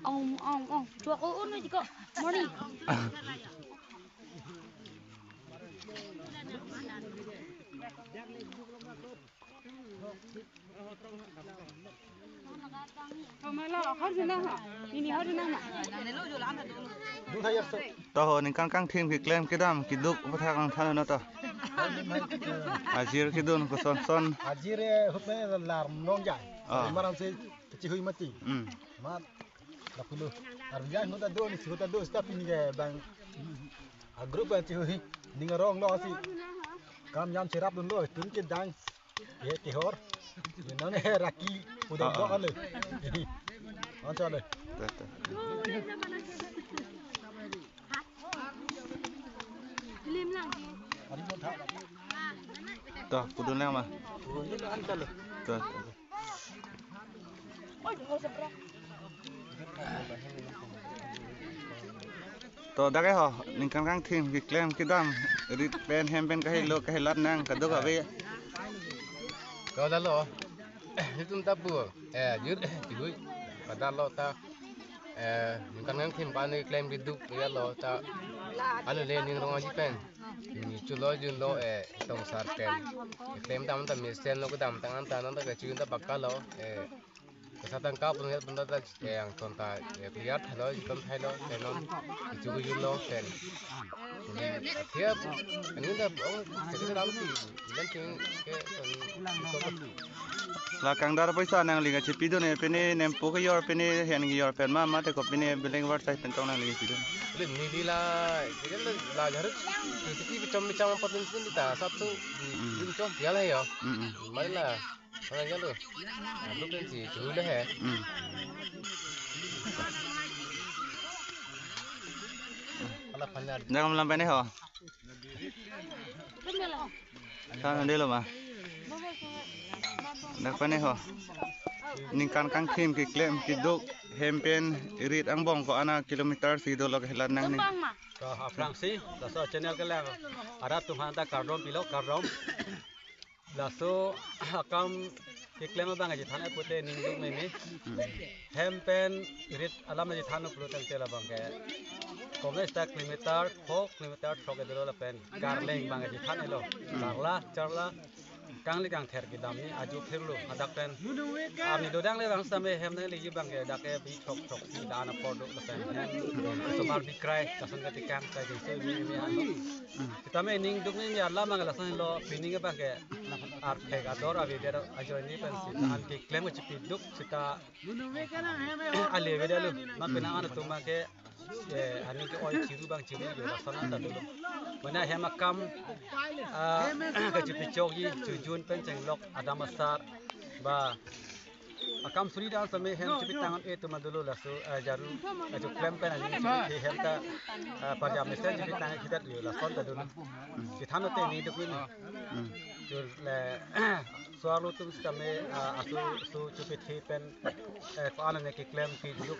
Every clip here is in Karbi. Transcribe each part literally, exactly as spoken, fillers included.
Ong, ong, ong. Chuak o, unu jiko. Morning. Tomala, hor jina ha. Ini hor jina ha. Taho ningkan kangthim keklem kedam keduk pathak nangthan non to. Ajir kedun koson son. Ajir, eh, hupe lar nong jai. Ah. Maram se chihui mati. Hmm. Mat lapulo. Arjan huta do ni huta do sta pini ke bang. A group an chihui ning arong lo si. Kam jam cherap dunlo, tun ke dang. Ye kehor. Ye non he raki udah Ah, ah. Dok ale. Ansa le. Tuh, tuh. Lim lang. Tuh, pudun lang ma. Tuh, tuh. To dak ke ho, ningkan kangthim keklem kedam, rit pen hem pen kahelo kahelat nang kadokave. Ko lalo, hitum ta pu, eh, jur, jui, padalo ta, eh, ningkan kangthim pan keklem keduk ya lo ta, anu le ning rong aji pen, ni chulo junlo, eh, tong sar pen, klem dam ta mesen lo kedam tang an ta nang ta kachun ta bakalo, eh, Kasa tangka pun ya pun ta, eh, yang ton ta, eh, clear thalo, jiton thalo, eh, non, ichu ko yun lo, pen. Tiap, ini dah, oh, jadi dalam si, dan ting ke, kan. La kangdar paisa nangli kachipi dun e, pini nempo ke yor, pini hen ke yor pen ma, mate ko pini billing war sai pen tong nangli chipi dun. Lin neli la, jadi la, la jarut, jadi pi chom chom apa pun pun ta, satu, Hmm. pun chom dia la ya. Hmm, hmm. Mari la. Orang yang tu. Lu kan si, dulu deh ya. Hmm. Ala panar. Jangan melampai nih ho. Kan deh lo ma. Dak pen ho. Ningkan kangthim keklem keduk hem pen rit angbong ko-an a kilometer si dolo kehelat nang ni. Tumpang ma. Ke aphrangsi, laso channel kelang. Arat atum aphan ta kardom pilo, kardom. Laso akam keklem abang aji than apute ningduk meme. Hem pen rit alam aji than pulo tangte labang ke. Kongres ta kilometer, pho kilometer throk edolo lapen. Karleng abang aji than elo. Karla, charla, kangli kangther kedam ni aju phirlo. Adak pen. Arni dodang le bang same hem nangli abang ke dak ke bi throk throk si dan apor do lapen. Hem. Somar bikrai, kasang katikang, kai ding so mi mi ano. Sitame ningduk ni alam abang lason lo pining abang ke arphek ador avedetlo ajoine pen sita an keklem kachipiduk sita ale avedetlo. Ma penang an atum abang ke, eh, ani ke oi chiru abang chiru yo lason an ta dolo. Mana hem akam, ah, kachipichokji chojun pen chenglok adam asar ba akam suri dan same hem chipitang e atum dolo laso, eh, jaru, eh, chuklem pen ani chipi hem ta, eh, parjam mesen chipitang hidat yo lason ta dolo. Chithan ote ningduk ni. Hmm. Chule, suar lo atum sitame, eh, asu su chupithe pen, eh, ko-an ne keklem keduk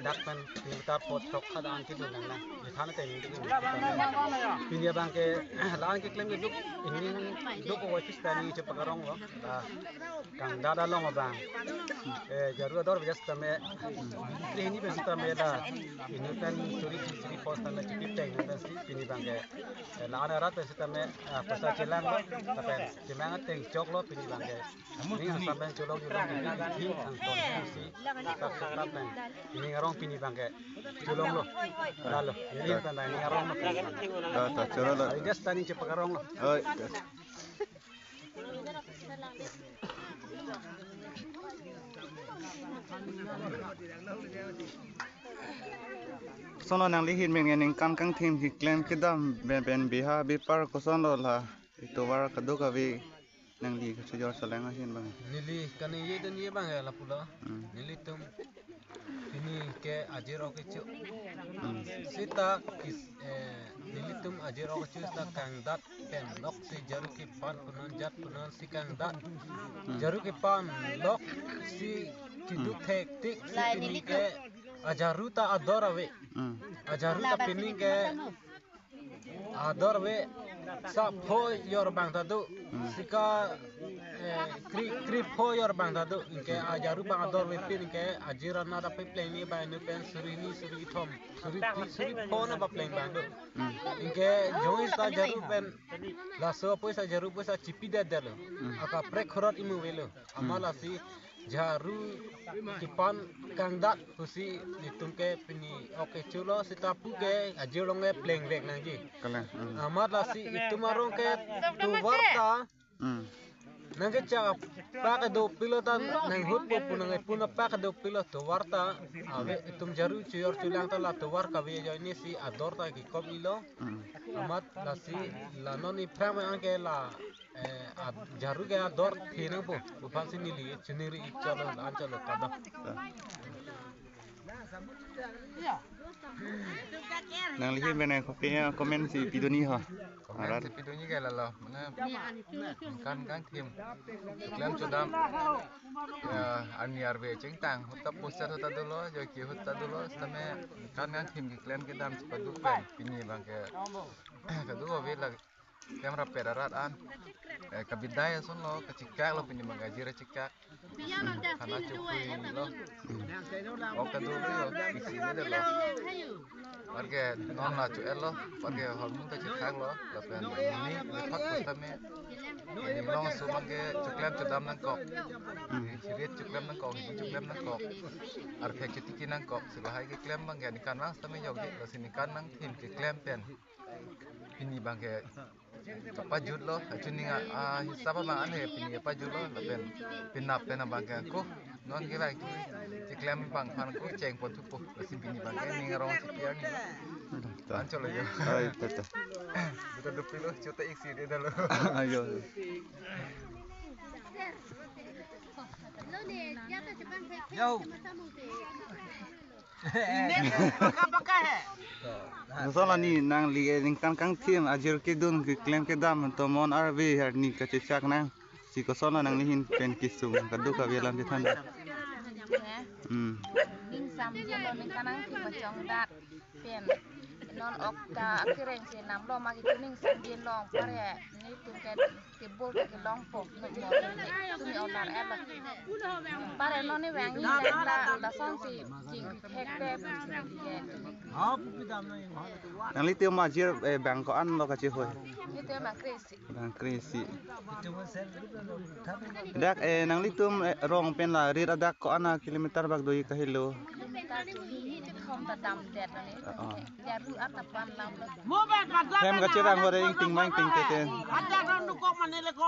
dak pen kilometer pho throk hadak an kedun nang nang. Chithan ote ningduk ni. Pini abang ke la-an keklem keduk, ningduk ko office ta ni chepakarong lo. Ah. Kangdat along abang. Eh, jaru ador bias tame. Tri hini pen sitame da. Inut pen suri suri pos tame chikip teng pen si pini abang ke. Eh, la-an arat pen sitame, ah, paisa chelang lo. Tapen chemang ateng chok lo pini abang ke. Ning asam pen cholok yulong pini pini thing angton si. Tak tak pen. Ini arong pini abang ke. Cholong lo. Lalo. Ini pen ini arong lo. Da, da, cholong lo. Ari gas tani chepakarong lo. Oi. Sono nangli hin mengen ningkan kangthim keklem kedam ben ben biha bipar koson lo la itovar kadokave nangli kachojor soleng ahin abang. Neli kaningje dunji abang ya lapulo. Hmm. Nelitum pini ke ajir ok kecho. Hmm. Sita kis, eh, nelitum ajir ok kecho sita kangdat pen lok si jaru kepan punon jat punon si kangdat. Hmm. Jaru kepan lok si keduk thektik si pini ke ajaru ta ador ave. Hmm. Ajaru ta pini ke ador ave sa pho yor abang ta do. Hmm. Sika Eh, kri, kri pho yor bang ta do, anke ajaru bang ador vepin anke ajir anat ape pleng ni bang nu pen suri ni suri thom, suri phli, suri pho na ba pleng bang do. Hmm. Anke jongsi ajaru pen laso poisa ajaru poisa chipi det det lo. Hmm. Akaprek khorot imu velo. Ama Hmm. lasi jaru kepan kangdat pusi netum ke pini oke chulo seta pu ke ajir along ke pleng vek nangji. Kalang. Hmm. Amat lasi itum arong ke tovar ta Hmm. nangkechak apak kedo pilo ta nanghut po pu nang-e pun apak kedo pilo tovar ta ave itum jaru chuyor chulang ta la tovar kave ajoine si ador ta kekom ilo. Hmm. Amat lasi la non iphrang ma anke la, eh, ad-, jaru ke ador the nangpo. Buphan si neli chuningri chalo, an chalo kada. Nangli ahin pen kopi, eh, comment si pidunji ho. Comment Arat. si pidunji ke lalo, mane kan kan thim klem chodam, ya, arni arve chengtang, hutta poster hutta dolo, joike hutta dolo, sitame kan kan thim keklem kedam si paduk pen, pini bang ke kaduk ave la klem rapet arat an. Eh, kabidai ason lo, kachikak lo pini bang ke ajir chikak. Khana chukui lo. Ok kaduk lo, isi ne de lo. Parke non la chu-et lo, parke hormon ta chithak lo, lapen ni lepak sitame. Inglong aso bang ke chuklem chodam nangkok. Chirit chuklem nangkok, hidi chuklem nangkok. Arphek chitiki nangkok, si lahai keklem bang ke nikan bang sitame jok je, lasi nikan nangthim keklem pen. Pini bang ke kapajut lo, achuning a, a, hisap abang an he pini kapajut lo, lapen penap pen abang ke ko, non ke bang ke, keklem bang phan ko cheng pon thupo, lasi pini bang ke ning arong si piang ni. Ta. An cholo jo. Ai, ta, ta. Buta dupilo, chuta iksi de dalo. Ayo. Yo. Paka paka he. Laso la ni nangli ningkan kangthim ajir kedun keklem kedam tomon arve arni kachechak nang. Si koson lo nangli ahin pen kesung kaduk ave alam chethan. Hmm. Ningsam jelo ningkan kangthim achongdat pen. Non ok ta akereng si namlo ma kitu ningsam jelo pare netum ke tebol ke longpo no mo tumi onar elo. Pare non ni vang ni la la song si jing hek pe. Nanglitum ajir, eh, bang ko-an lo kachihoi? Netum bang kre-isi. Bang kre-isi. Dak, eh, nanglitum, eh, rong pen la rit adak ko-an a kilometer bak do-ik kahelo? Kilometer thom ta damdet lo ni. Oh. Jaru ata pan lam lo. Hem kacherang hore ingting ma ingting tete.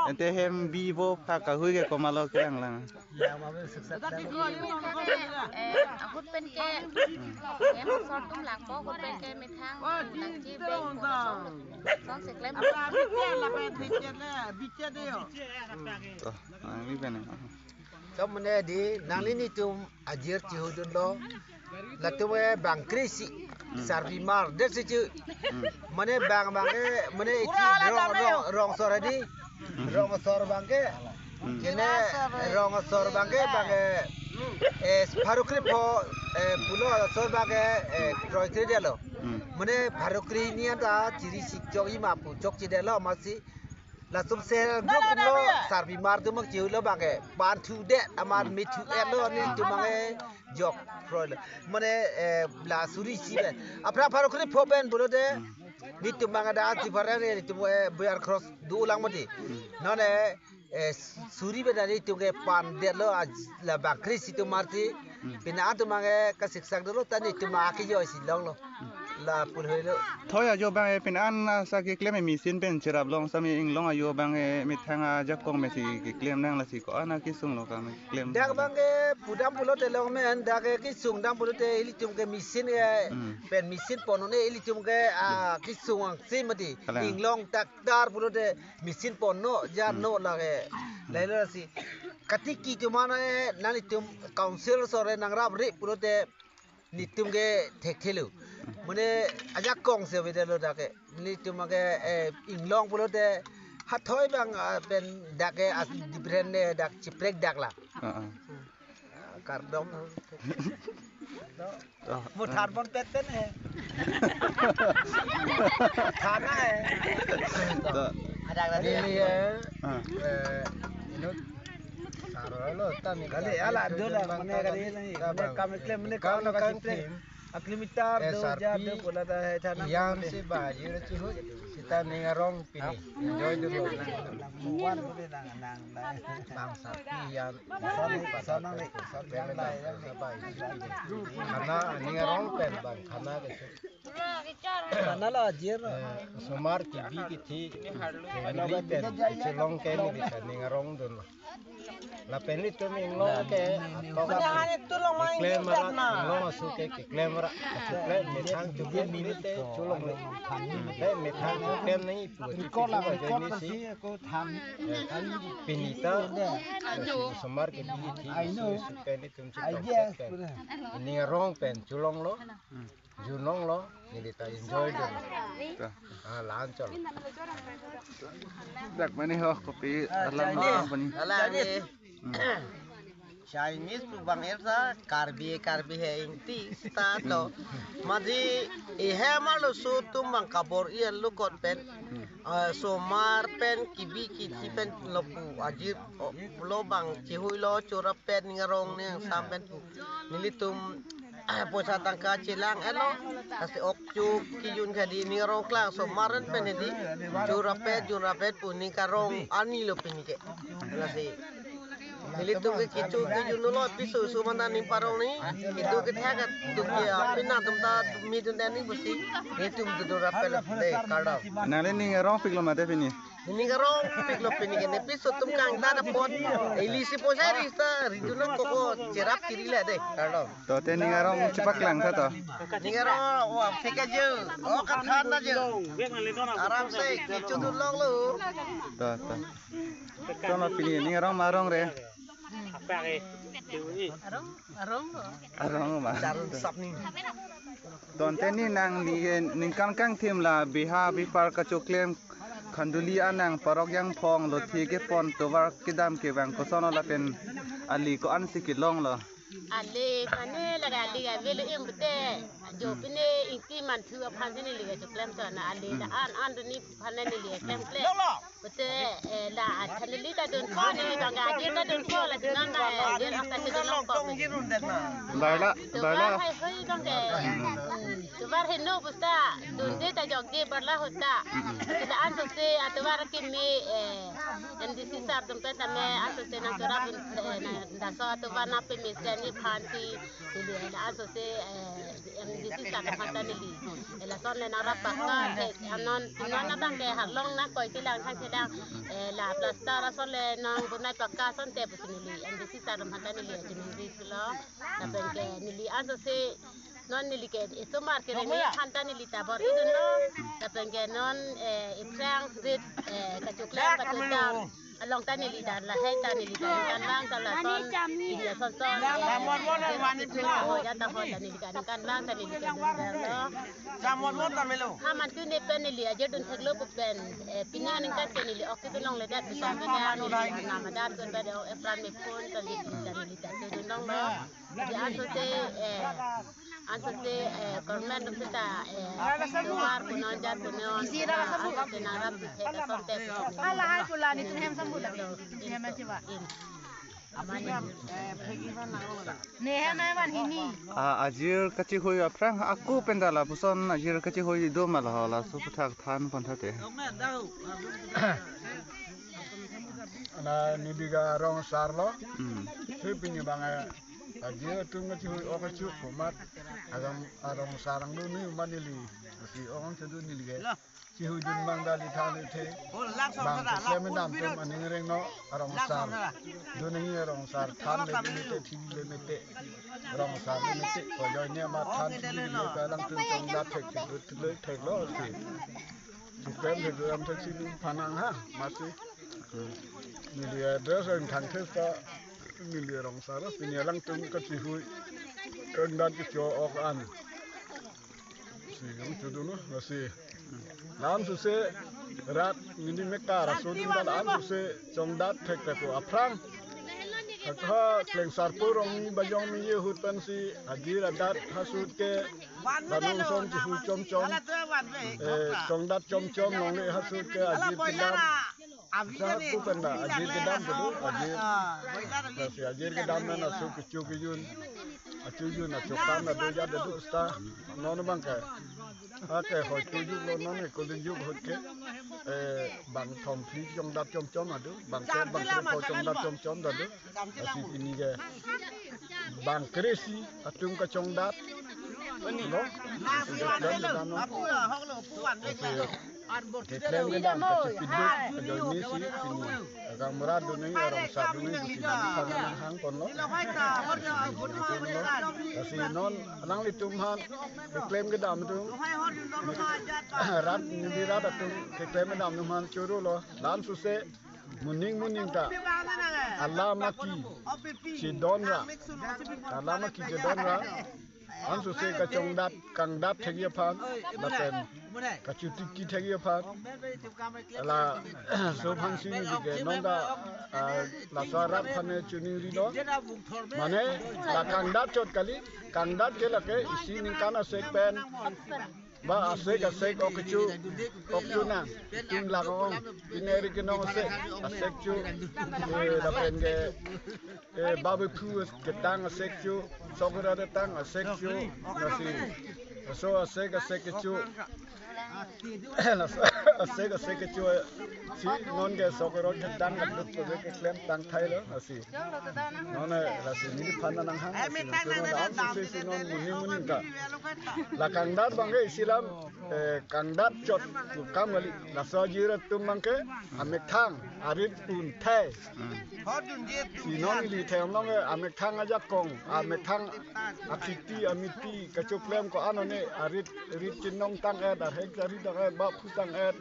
Ante hem bi vo pha kahui ke komatlo kerang lang. Eh, ahut pen ke, eh, masor atum langpo, ahut pen ke methang, nangji beng po, song seklem. To, nangli pen. To mane di, nangli netum ajir chihudunlo. Latum ke bang kre-isi, Hmm. Sarpi Mar, det si chu. Hmm. Mane bang bang ke, mane iti rong, rong, rong asor di. Hmm. Rong asor bang ke. Hmm. Kene rong asor bang ke, bang ke, eh, pharo kre pho, eh, pulo asor bang ke, eh, kroi kre detlo. Hmm. Mane pharo kre hini anta chiri si chokji ma pu chokche detlo masi. Latum self group lo, Sarpi Mar atum ke chiholo bang ke, pan thudet, amar mi thu-etlo, netum bang ke jok kroilo. Mane, eh, la suri isi pen. Aphrang pharo kre pho pen pulote, netum bang ke da si pharo re, netum, eh, B R Cross do lang mati. Non, eh, eh, suri pen netum ke pan detlo, aj-, la bang kre-isi atum mati. Hmm. Pini atum bang ke kasiksak dolo, ta netum bang ke joi si longlo. Hmm. La pun hoilo. Thoi ajo bang ke pini an, ah, sa keklem machine pen cherap long sitame inglong ajo bang ke methang ajakong mesi keklem nang lasi ko-an akesung lo kang keklem. Dak bang ke pudam pulote long men, dak ke kesung dam pulote ilitum ke machine ke Hmm. pen machine pon-o ne ilitum ke, ah, kesung angse mati. Kalang. Inglong tractor pulote machine pon-o, ja Hmm. no lake. Hmm. Lahelo si. Katiki atum mane nanglitum council asor nangrap re pulote netum ke thekthelo. Mane ajakong si avedetlo dak ke. Netum ke, eh, inglong pulote hathoi bang, ah, pen dak ke as different, eh, dak chiprek dak la. Ah, ah. Kardom. To. Mo than pon pet pen he. Than na he. To. Ada ada Neli dia. Eh, Ah. eh, Sarlo ta ni kali ala do la mane kali ni, mane kam klem, mane kam kam klem. Aklim itar do ja do pula da hai thana. Yan si ba yur chihu sita ning arong pini. Enjoy do. Bang sapi yan. Sana ni, sana ni, sana ni. Khana ning arong pen bang khana ke. Khana la ajir. Eh, somar kebi kethi. Family pen chelong ke ni bisa ning arong dun. Lapen itum inglong ke, atok keklem ra, inglong asu ke keklem ra, asu klem methang chukle mili te chulongle. Te methang chuklem nangji pu, chuklem nangji si, pini ta, somar kebi kethi, su, su ke ni tum chutong ke. Ning arong pen chulonglo. Junong lo, neli ta enjoy dun. Ta. Ah, lan chol. Dak mane ho, kopi alam alam pani. Ala ni. Hmm. Chinese pu bang ersa, Karbi, Karbi he ingti start lo. Madi ihe malo su tum bang kabor-i an lukot pen. Hmm. Ah, somar pen, kebi kethi pen lo pu ajir, oh, lo bang chihui lo chura pen ning arong ning sam pen pu. Nelitum poisa tangka chelang elo, lasi ok chu kejun kali ning arong klang somar an pen hedi, jun rapet, jun rapet pu ning karong arni lo pini ke. Lasi nelitum ke kecho kejun lo piso su mana ning parong ni, kedo kethak atum ke, ah, pina atum ta mi dun dan ni pusi, nelitum dun rapet lo de kardom. Nangli ning arong piklo mate pini? Ning arong piklo pini ke ne piso tum kangtan apot. Ili si poisa ri sa ri dun nang koko cherap kiri le de. Kardom. To te ning arong chepaklang tha to. Ning arong wa phika je. Oh, kathan na je. Aram se kecho dun longlo. To, to. To ma pini ning arong ma arong re. Arong, arong lo. Arong ma. Charun sap ning. To te ni nangli ningkan kangthim la biha bipar kachoklem khanduli anang parok jangphong lothe kepon tovar kedam kevang koson lo lapen ali ko-an si kelong lo. Ali mane laga ali ga velo im pute. Jo pine ingti manthu aphan si neli ga choklem to na ali la an an duni aphan neli ga klem klem. Pute, eh, la thaneli ta dun ko neli bang ga ajir ta dun ko la sinan na, eh, ajir ang ta si dun long ko. Barla, barla. Tovar hai hoi bang ke. Hmm. Tovar heno pusta dun je ta jok je barla hota. Hmm. Sila anso se atovar keme, eh, M D C sir dun pen tame anso se nang chora dun, eh, na daso atovar na peme se ni phan si neli la anso se, eh, M D C sir aphan ta neli. Eh, lason le nang rap pakka, eh, anon, anon abang ke halong na koi chelang thang chelang, eh, la plaster ason le nang bunai pakka ason te pusi neli M D C sir aphan ta neli ajin neli lo. Lapen ke neli anso se non neli ke esomar ke neli aphan ta neli ta bor-i dunlo. Lapen ke non, eh, ephrang rit, eh, kachoklem kachodam along ta neli ta lahai ta neli ta ningkan vang ta lason, neli lason son, eh, ho ja ta ho ta neli ta ningkan vang ta neli ta dunlo. Aman tu ne pen neli ajir dun theklo pu pen, eh, pini aningkan ke neli ok kedun longle det, bisa ke neli nama dan kun ba de epran me phone ta neli ta neli ta kedun longlo. Di anso se, eh, anso se, eh, government atum seta, eh, tovar punon jat punon, anso se nang rap pithe lason te. Ala hai pula ni tun hem sambu dak. Hem achiwa. Ne hem hai van hini. Ah, ajir kachihui aphrang ako pen ta lapuson ajir kachihui do ma la ho, laso aphuthak than pon tha te. Ana neli ga arong sar lo. Hmm. Sui pini bang, eh, ajir atum kachihui ok kachu komat. Agam arong sar ang do ni ma neli. Si ok ang chedu neli ke. Chihui dun bang dali than ithe. Bang keklem dam tum aning reng no arong sar. Dun nangji arong sar than le mete, thili le mete. Arong sar le mete. Ko joi ne ma than thili le ka lang tum tong da thek thek thek thek lo si. Chuklem thek dam thek si phanang ha masi. Neli address ang thang thek ta neli arong sar pini lang tum kachihui. Kang dan kecho ok an. Si, ang chudu no, lasi. Lam suse rat nini mekar aso dun ba lam suse chongdat thek thek ko aphrang. Akha Klengsarpo Rongni Bajong Miye ahut pensi ajir adat ahut ke banong son chihui chom chom. Eh, chongdat chom chom longle ahut ke ajir kedam. Sa pu pen ba, ajir kedam kedo, ajir. Lasi ajir kedam na aso kecho kejun. Acho jun acho kam na do ja do sta. Non abang ke. Ake hoi tu juk lo non ke, kuli juk hoi ke. Eh, bang thom phli chongdat chomchom ado. Bang ke bang ke po chongdat chomchom ado. Lasi pini ke. Bang kre-isi atum kachongdat. Lo. Lasi keklem kedam no. Lasi keklem kedam kachipiduk ajoine si pini. Agang murad duneng, arong sat duneng, pini kami hang ponlo. Lasi non alanglitum aphan keklem kedam atum, rat neli rat atum keklem kedam atum aphan choro lo. Lason suse moning moning ta alam aki chedon ra, alam aki chedon ra. Lason suse kachongdat kangdat thekji aphan, lapen kachotiki thekji aphan. Laso aphan si neli ke non ta, ah, laso arat aphan ne choningri lo. Mane la kangdat chot kali, kangdat ke lake isi ningkan asek pen ba asek asek ok kecho, ok kecho nang, tin lang ong, pine ri kenong asek, asek cho, eh, lapen ke, eh, babe phu ketang asek cho, sok ra ketang asek cho, lasi, laso asek asek kecho, laso asek asek kecho, si non ke sok ra ketang kaduk ko keklem tang thai lo, lasi. Non, eh, lasi neliphan nanghang, lasi non, non, non, si, si, non, moning moning ta. La kangdat abang ke isi alam, eh, kangdat chot kam kali, laso ajir atum abang ke amethang arit un thai. Si non ili thai along, eh, amethang ajakong, amethang akhiti, amiti, kachoklem ko-an one, arit, rit chenong tang-et, arhek arit tang-et, baphu tang-et.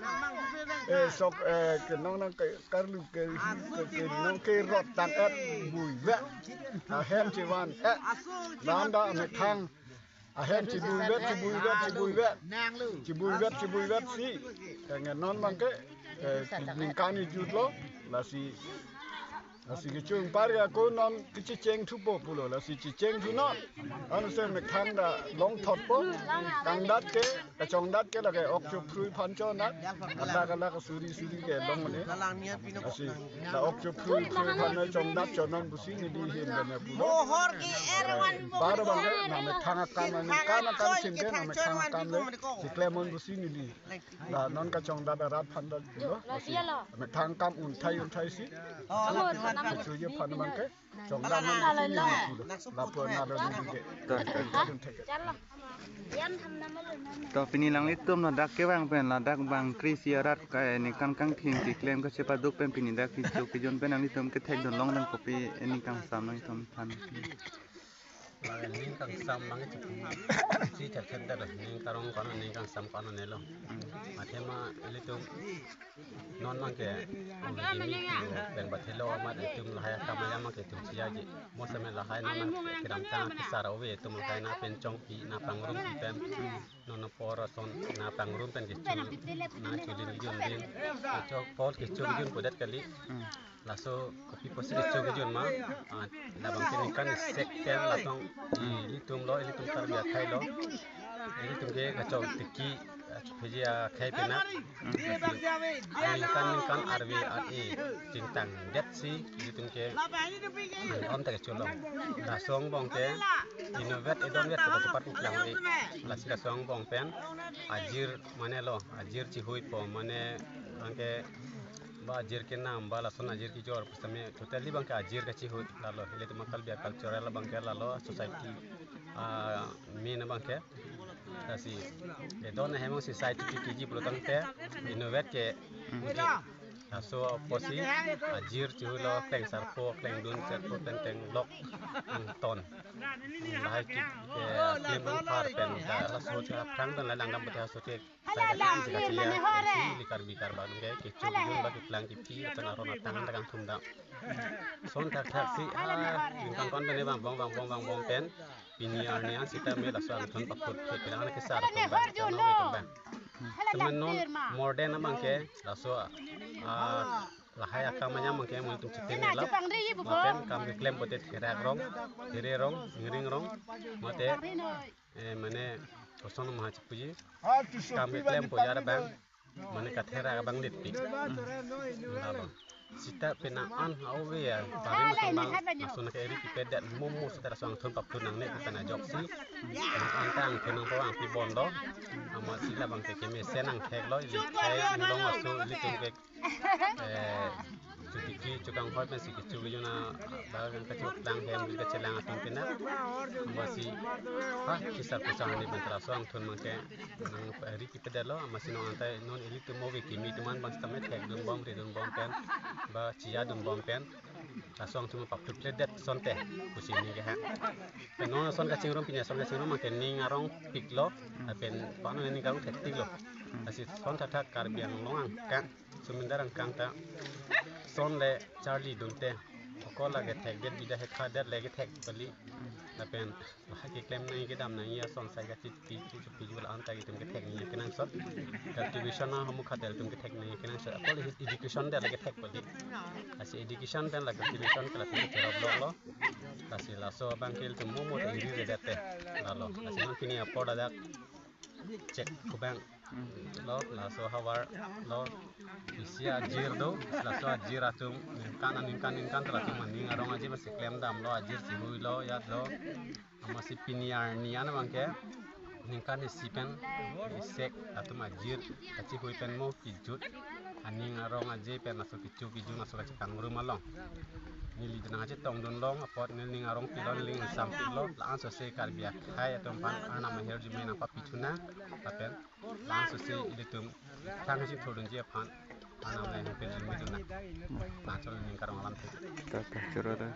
Eh, sok, eh, kenong nang ke, karlu ke, ke, kenong kerot tang-et buivet. Ahem chevan-et. Lam ta amethang. Ahem chebuivet, chebuivet, chebuivet. Chebuivet, chebuivet si. Yang non abang ke, eh, ningkan ijut lo, lasi, lasi kechung par ya ko non kechecheng thupo pulo, lasi checheng thu non. Anse methang ta longthotpo. Kangdat ke, kachongdat ke lake ok chophrui aphan chonat. Alak alak suri suri ke long ne. Lasi la ok chophrui phrui aphan ne chongdat chot non pusi neli hin le ne pulo. Mohor ke erwan. Bar abang ke na methang akam, ningkan akam sim ke na methang akam le keklem non pusi neli. La non kachongdat arat aphan ta pulo. Lasi methang akam un thai un thai si. Kechoji aphan abang ke. Chongdat non pusi neli pulo. Lapu na do neli ke. To, pini alanglitum ladak kevang pen, ladak bang kre-isi arat ke ningkan kangthim keklem kachepaduk pen pini dak kecho kejun pen alanglitum kethekdun long nang, kopi aning kangsam alanglitum aphan? Aning kangsam abang ke chepisi thekthek det, aning karong ko-an, aning kangsam ko-an ne lo. Athema ilitum non abang ke, pen bathelo amat itum lahai akam ajam abang ke itum siaji. Mo seme lahai non abang ke kedamtang kesar ove itum lahai na pen chongpi, na pangrumpi pen. Non apor ason na pangrumpi pen kecho, na cholin kejun din. Kecho apor kecho kejun pudet kali. Laso kopi pusi kecho kejun ma, ah, labang ke ningkan isi pen lasong ilitum lo, ilitum Karbi akhei lo. Ilitum ke kachotiki, ah, pheji akhei penap. Ningkan ningkan arve ar-e chingtang det si ilitum ke, ah, om ta kecho lo. Laso angbong ke inutvet idomvet pada cepat uklang di. Lasi laso angbong pen ajir mane lo, ajir chihui po mane abang ke ba ajir kenam ba lason ajir kejor pusitame totally abang ke ajir kachihui lalo. Ilitum a-culture cultural abang ke lalo, society, ah, main abang ke. Lasi edon ahem society keji pulotangte inutvet ke. Laso apotsi ajir chihui lo, kleng sarpo, kleng dun sarpo, kleng kleng lok angton. Lahai ki, eh, klem angphar pen ta laso aphrang dan lahai langdam pute laso ke. Hala, hala, hala, hala, hala. Ili Karbi Karbak ke, kecho kejun ba keplang kepi, akan aron atang ta kangthum dam. Son thakthak si, ah, ningkan ko-an pen vangbom, vangbom, vangbom pen. Pini arni an sitame laso angthon pakhut ke, pini an kesar atum abang, chano atum abang. Temen non modern abang ke, laso, ah, lahai akam ajam abang ke, mo itum chitene lap. Lapen kam keklem pute therak rong, there rong, ingring rong, mate, eh, mane, koson maha chipuji. Kam keklem pu jar abang. mane katherak abang letpik. Lalo. Sita penang an ave ya, bari masang bang, masang na ke eri kipedet momo sita laso angthun papthun nangne pen ajoksi. Nang an ta angthun nangpo angpi bom do. Amatsi labang ke kemesen nangtheklo, ili thai inglong aso, ilitum ke, eh, chotiki chokang hoi pensi kecho kejona, ba kachoklang hem, ili kachelang atum pina. Amatsi, ha, kisar kisar ni pen laso angthun abang ke nang eri kipedetlo, amatsi non anta non ilitum ove kimi atum an bang sitame thekdun bom, ridun bom pen, ba chiyadun bom pen, laso angthun papthupledet asonte, pusi ning ke ha. Pen non ason kachingrum, pini ason kachingrum abang ke ning arong piklo, lapen pano ning arong thektiklo. Lasi ason thakthak Karbi Anglong angkang, sumindar angkang ta, ason le charli dunte, okol lake thekdet bida hekhadet lake thek kali, lapen lahai keklem nangji kedam nangji ason sai kachit pi chu chu pi ju la anta itum kethek nangji kenangsot. Cultivation ahormu khat itum kethek nangji kenangsot. Okol education det lake thek kali. Lasi education pen la cultivation ke latum ke cherap lok lo. Lasi laso abang ke itum momo ta iri redet te. Lalo. Lasi non pini apor ladak chek kubang lo, laso havar lo, isi ajir do, laso ajir atum ningkan ningkan ningkan ta latum aning arong aje masi klem damlo, ajir chihui lo, yat lo. Amatsi pini arni an abang ke ningkan isi pen isek atum ajir kachihui pen mo kijut, aning arong aje pen laso kichu kiju laso kachepangrum along. Neli dun nangchetongdun long apot neli ning arong pilo, neli ning sam pilo, la-an sose Karbi akhei atum aphan Arnam aher jume nangpapi thu nang, lapen la-an sose ilitum thang si thurdunji aphan Arnam le nangpirjume thu nang. Nangchol ning karong alam thu. Ta, ta, choro ta.